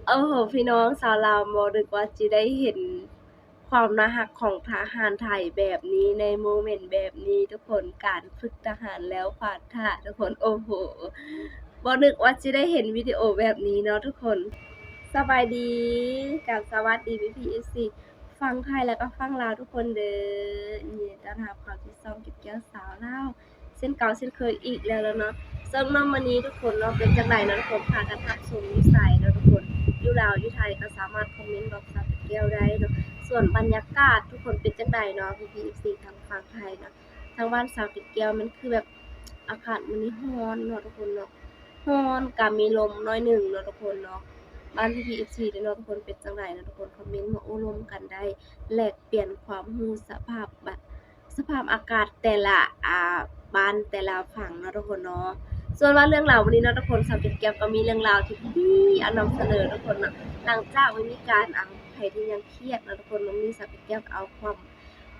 ໂອ້ໂຫ ພີ່ນ້ອງຊາວລາວ ບໍ່ນຶກວ່າຊິໄດ້ເຫັນຄວາມໜ້າຮັກຂອງທະຫານໄທແບບນີ້ ໃນໂມເມັນແບບນີ້ທຸກຄົນ. ການຝຶກທະຫານແລ້ວພາດທ່າທຸກຄົນ ໂອ້ໂຫ ບໍ່ນຶກວ່າຊິໄດ້ເຫັນວິດີໂອແບບນີ້ເນາະທຸກຄົນ. ສະບາຍດີ ກັບສະຫວັດດີພີ່ໆ ເອັຟຊີ ຝັ່ງໄທ ແລະກໍຝັ່ງລາວທຸກຄົນເດີ. ຍິນດີຕ້ອນຮັບເຂົ້າສູ່ຊ່ອງເກັບແກ້ວຊາວລາວ ເຊັ່ນເກົ່າເຊັ່ນເຄີຍອີກແລ້ວເນາະ. ເຊິ່ງເນາະ ມື້ນີ້ທຸກຄົນເນາະ ເປັນຈັ່ງໃດເນາະທຸກຄົນ ພາກັນຮັບຊົມຢູ່ໃສເນາະທຸກຄົນ ຢູ່ລາວຢູ່ໄທ ກໍສາມາດຄອມເມັນບອກສາວເກັບແກ້ວໄດ້ເນາະ. ສ່ວນບັນຍາກາດທຸກຄົນເປັນຈັ່ງໃດເນາະ ພີ່ໆ ເອັຟຊີ ທາງຝັ່ງໄທເນາະ ທາງບ້ານສາວເກັບແກ້ວ ມັນຄືແບບອາກາດມື້ນີ້ຮ້ອນເນາະທຸກຄົນເນາະ ຮ້ອນ ກະມີລົມໜ້ອຍໜຶ່ງເນາະທຸກຄົນເນາະ. ບ້ານພີ່ໆ ເອັຟຊີ ເດ້ເນາະທຸກຄົນ ເປັນຈັ່ງໃດເນາະທຸກຄົນ ຄອມເມັນມາໂອ້ລົມກັນໄດ້ ແລກປ່ຽນຄວາມຮູ້ສະພາບ ສະພາບອາກາດແຕ່ລະ ອ່າ ບ້ານແຕ່ລະຝັ່ງເນາະທຸກຄົນເນາະ. ສ່ວນວ່າເລື່ອງລາວມື້ນີ້ເນາະທຸກຄົນ ສາວເກັບແກ້ວກໍມີເລື່ອງລາວທີ່ດີໆ ອານຳສະເໜີທຸກຄົນເນາະ. ຫຼັງຈາກວ່າມີການ ອ່າ ໃຜທີ່ຍັງຄຽດເນາະທຸກຄົນ ມື້ນີ້ສາວເກັບແກ້ວກໍເອົາຄວາມ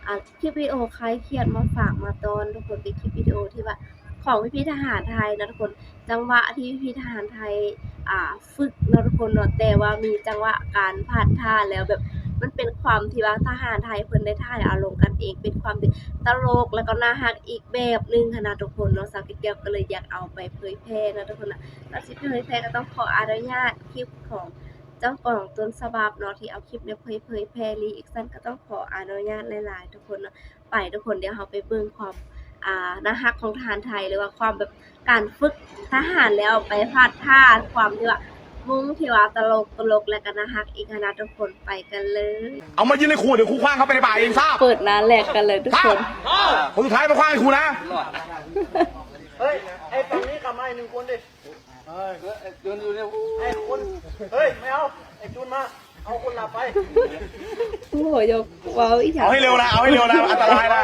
ອ່າ ຄລິບວິດີໂອຄາຍຄຽດມາຝາກມາຕ້ອນທຸກຄົນ ເປັນຄລິບວິດີໂອທີ່ວ່າຂອງພີ່ໆ ທະຫານໄທເນາະທຸກຄົນ. ຈັງຫວະທີ່ພີ່ໆ ທະຫານໄທ ອ່າ ຝຶກເນາະທຸກຄົນເນາະ ແຕ່ວ່າມີຈັງຫວະການພາດທ່າ ແລ້ວແບບມັນເປັນຄວາມທີ່ວ່າທະຫານໄທເພິ່ນໄດ້ຖ່າຍເອົາລົງກັນເອງ ເປັນຄວາມທີ່ຕະຫຼົກ ແລ້ວກໍໜ້າຮັກອີກແບບໜຶ່ງຫັ້ນນະທຸກຄົນເນາະ. ສາວເກັບແກ້ວກໍເລີຍຢາກເອົາໄປເຜີຍແຜ່ເນາະທຸກຄົນນະ. ກ່ອນຊິເຜີຍແຜ່ກໍຕ້ອງຂໍອະນຸຍາດຄລິບຂອງເຈົ້າຂອງຕົ້ນສະບັບເນາະ ທີ່ເອົາຄລິບນີ້ໄປເຜີຍແຜ່ ຣີແອັກຊັນ ກໍຕ້ອງຂໍອະນຸຍາດຫຼາຍໆ ທຸກຄົນເນາະ. ໄປທຸກຄົນ ດຽວເຮົາໄປເບິ່ງຄວາມ ອ່າ ໜ້າຮັກຂອງທະຫານໄທ ຫຼືວ່າຄວາມແບບການຝຶກທະຫານແລ້ວໄປພາດທ່າ ຄວາມທີ່ວ່າມຸ້ງທີ່ວ່າຕະຫຼົກໆ ແລ້ວກໍໜ້າຮັກອີກຫັ້ນນະທຸກຄົນ. ໄປກັນເລີຍ. ເອົາມາຢືນໃຫ້ຄູ ດຽວຄູຂວ້າງເຂົ້າໄປໃນປ່າເອງ ຊາບ? ເປີດໜ້າແລກກັນເລີຍທຸກຄົນ. ຄົນສຸດທ້າຍມາຂວ້າງໃຫ້ຄູນະ. ເຮີ້ຍ ໄອ້ຝັ່ງນີ້ກັບມາອີກໜຶ່ງຄົນດິ. ເຮີ້ຍ ເອີ ເດີນຢູ່ນີ້ ໄອ້ຄົນ ເຮີ້ຍ ໄມ່ເອົາ ໄອ້ຈູນມາ ເອົາຄົນຫຼັບໄປ. ໂອ້ໂຫ ຢາກເວົ້າອີຫຍັງ ເອົາໃຫ້ເລັວນະ ເອົາໃຫ້ເລັວນະ ອັນຕະລາຍນະ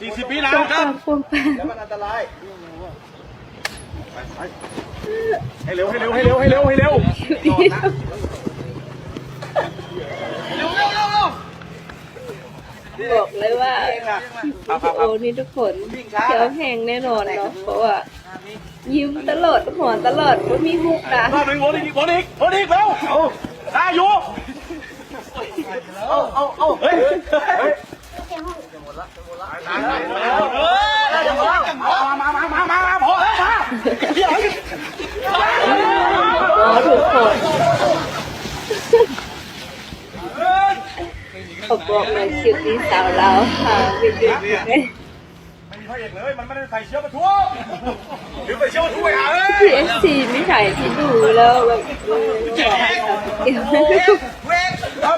ສີ່ສິບວິນະ ໂປ່ງປາງ ໂປ່ງປາງ ແລ້ວມັນອັນຕະລາຍ. ໄປ ໄປ ໃຫ້ເລັວ ໃຫ້ເລັວ ໃຫ້ເລັວ ໃຫ້ເລັວ ໃຫ້ເລັວ ໃຫ້ເລັວ. ບອກເລີຍວ່າຄລິບວິດີໂອນີ້ທຸກຄົນ ແຂວແຮງແນ່ນອນເນາະ ເພາະວ່າຍິ້ມຕະຫຼອດ ຫົວຕະຫຼອດ ບໍ່ມີຮຸກນະ. ຮອບໜຶ່ງ ໂຫວດອີກ ໂຫວດອີກ ໂຫວດອີກ ເລັວ. ເອົາ ໄດ້ຢູ່. ເອົາ ເອົາ ເອົາ ເຮີ້ຍ ເຮີ້ຍ. ມາ ມາ ມາ ມາ ພໍແລ້ວ ມາ. ໂອ້ ທຸກຄົນ ເຂົາບອກເລີຍ ຄລິບນີ້ສາວລາວຫາວິດວິດ. ໄມ່ມີພະເອກເລີຍ ມັນໄມ່ໄດ້ໃສ່ເສື້ອປະທ້ວງ ຫຼືໃສ່ເສື້ອປະທ້ວງ ເອີຍ. ເອັຟຊີ ມີໃຜທີ່ດູແລ້ວແບບ ເອີ ເວກ ເວກ ເອີ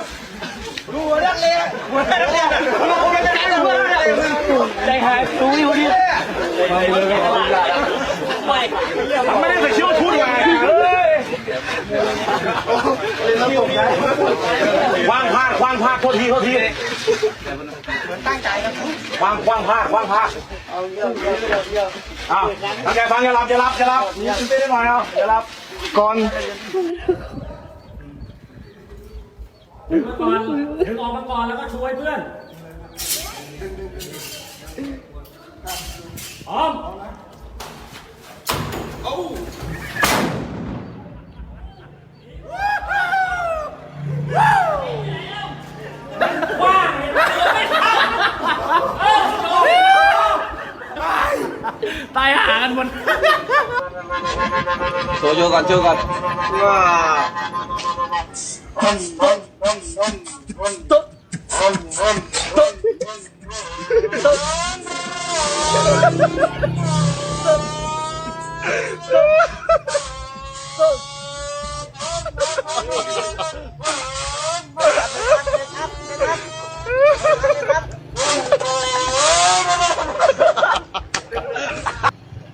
ດູເລື່ອງເລຍ ໃຈຫາຍ ດູນີ້ ດູນີ້ ມັນໄມ່ໄດ້ໃສ່ເສື້ອປະທ້ວງ ເອີຍ. ຂວ້າງພາດ ຂວ້າງພາດ ໂທດທີ ໂທດທີ. ຕັ້ງໃຈນະ ຂວ້າງ ຂວ້າງພາດ ຂວ້າງພາດ. ເອົາ ຕັ້ງໃຈຟັງ ຢ່າຫຼັບ ຢ່າຫຼັບ ຢ່າຫຼັບ ມີສະຕິໜ້ອຍ ເອົາ ຢ່າຫຼັບກ່ອນ. ດຶງມາກ່ອນ ດຶງອອກມາກ່ອນ ແລ້ວກໍຊວຍເພື່ອນ. ພ້ອມ. ຕາຍຫາກັນໝົດ. ໂຊ ໂຊກ່ອນ ໂຊກ່ອນ.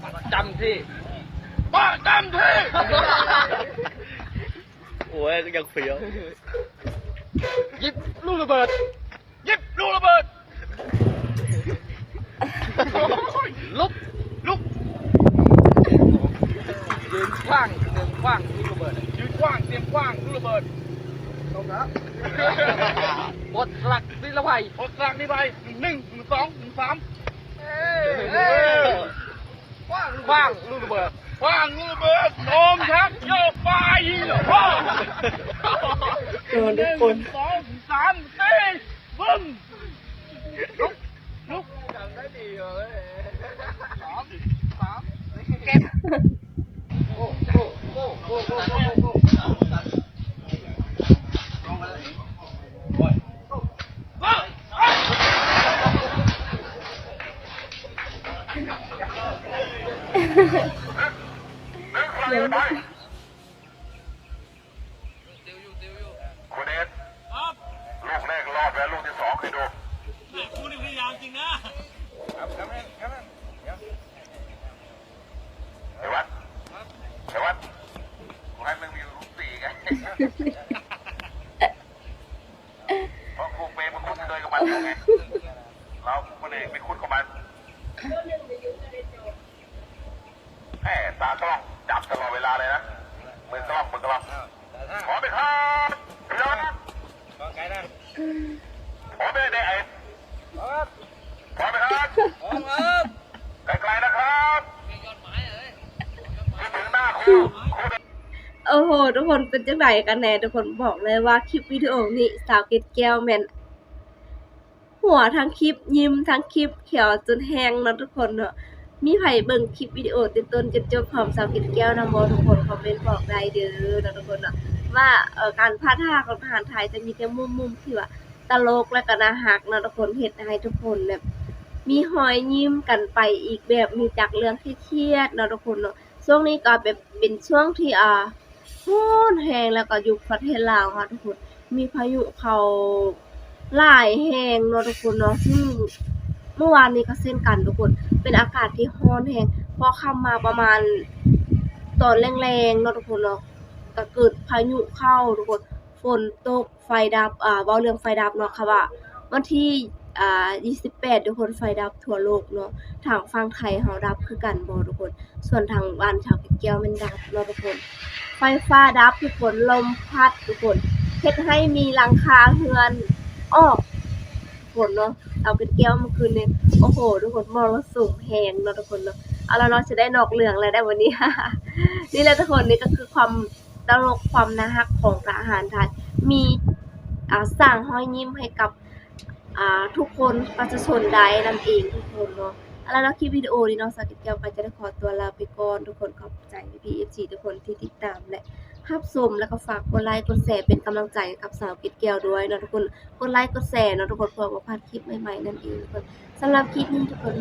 ປະຈຳທີ່ ປະຈຳທີ່. ໂອ້ຍ ຍັງເຟຍວ. ຫຍິບລູກລະເບີດ ຫຍິບລູກລະເບີດ. ລຸກ ລຸກ ຢືນຂວ້າງ ຕຽມຂວ້າງລູກລະເບີດ ຢືນຂວ້າງ ຕຽມຂວ້າງລູກລະເບີດ. ປົດສະຫຼັກນິລະໄພ ປົດສະຫຼັກນິລະໄພ ໜຶ່ງ ສອງ ສາມ. ເອີ ຂວ້າງລູກລະເບີດ. ຂວ້າງລະເບີດໂດມທັກໂຍກໄປ ໂດນທຸກຄົນ ໜຶ່ງ ສອງ ສາມ ສີ່ ບຶ້ມ ລຸກ ລຸກ ສອງ ສາມ ເກັບ เดี๋ยว คุณเอส ครับ ลูกแรกรอดแล้ว ลูกที่สองให้ดู แม่ คุณนี่พยายามจริงนะ ครับ ครับ ครับ เดี๋ยว ไอ้วัด ครับ ไอ้วัด กูให้มึงมีลูกสี่ไง เพราะกูเป็นมังคุดโดยกับมันไง เราคนเองเป็นคุดกับมัน แหม ตากล้องจับตลอดเวลาเลยนะ มือกล้อง มือกล้อง พร้อมไหมครับ พี่น้อง พร้อมไหมเนี่ย พร้อมไหมครับ พร้อมครับ ไกลๆนะครับ คิดถึงหน้าครู ครู โอ้โห ทุกคน เป็นจั่งใดกันแน่ ทุกคน บอกเลยว่าคลิปวิดีโอนี้ สาวเกดแก้วแม่น หัวทั้งคลิป ยิ้มทั้งคลิป แข้วจนแห้งเนาะทุกคนเนาะ มีไผเบิ่งคลิปวิดีโอแต่ต้นจนจบพร้อมสาวเกดแก้วนำบ่ ทุกคน คอมเมนต์บอกได้เด้อเนาะทุกคนเนาะ ว่า เอ่อ การพาดท่าของทหารไทยจะมีแต่มุมๆ ที่ว่าตลกและก็น่าฮักเนาะทุกคน เฮ็ดให้ทุกคนแบบมีฮอยยิ้มกันไปอีกแบบ หนีจากเรื่องเครียดๆ เนาะทุกคนเนาะ ช่วงนี้ก็แบบเป็นช่วงที่ อ่า ร้อนแฮง แล้วก็อยู่ประเทศลาวค่ะทุกคน มีพายุเข้าหลายแฮงเนาะทุกคนเนาะ ซึ่งเมื่อวานนี้ก็เช่นกันทุกคน เป็นอากาศที่ร้อนแฮง พอค่ำมาประมาณตอนแลงๆ เนาะทุกคนเนาะ ก็เกิดพายุเข้าทุกคน ฝนตก ไฟดับ ອ່า เว้าเรื่องไฟดับเนาะ ค่ะว่าวันที่ ອ່າ ยี่สิບແປດ ທຸກຄົນ ໄຟດັບທົ່ວໂລກເນາະ ທາງຝັ່ງໄທເຮົາດັບຄືກັນບໍ່ທຸກຄົນ? ສ່ວນທາງບ້ານຊາວເກັດແກ້ວແມ່ນດັບເນາະທຸກຄົນ ໄຟຟ້າດັບທຸກຄົນ ລົມພັດທຸກຄົນ ເຮັດໃຫ້ມີຫຼັງຄາເຮືອນອອກທຸກຄົນເນາະ ຊາວເກັດແກ້ວເມື່ອຄືນນີ້ ໂອ້ໂຫ ທຸກຄົນ ມໍລະສຸມແຮງເນາະທຸກຄົນເນາະ ເອົາລະເນາະ ຊິໄດ້ນອກເລື່ອງແລ້ວໄດ໋ມື້ນີ້ ນີ້ແຫຼະທຸກຄົນ ນີ້ກໍຄືຄວາມ ຕະຫຼົກຄວາມໜ້າຮັກຂອງທະຫານໄທ ມີ ອ່າ ສ້າງຮອຍຍິ້ມໃຫ້ກັບ ອ່າ ທຸກຄົນປະຊາຊົນໄດ້ນັ້ນເອງທຸກຄົນເນາະ. ເອົາລະເນາະ ຄລິບວິດີໂອນີ້ເນາະ ສາວເກັດແກ້ວກໍຈະໄດ້ຂໍຕົວລາໄປກ່ອນ. ທຸກຄົນຂອບໃຈພີ່ໆ ເອັຟຊີ ທຸກຄົນທີ່ຕິດຕາມ ແລະ ຮັບຊົມ ແລະ ກໍຝາກກົດໄລກົດແຊເປັນກຳລັງໃຈກັບສາວເກັດແກ້ວດ້ວຍເນາະທຸກຄົນ. ກົດໄລກົດແຊເນາະທຸກຄົນ ເພື່ອບໍ່ພາດຄລິບໃໝ່ໆ ນັ້ນເອງທຸກຄົນ. ສຳລັບຄລິບນີ້ທຸກຄົນ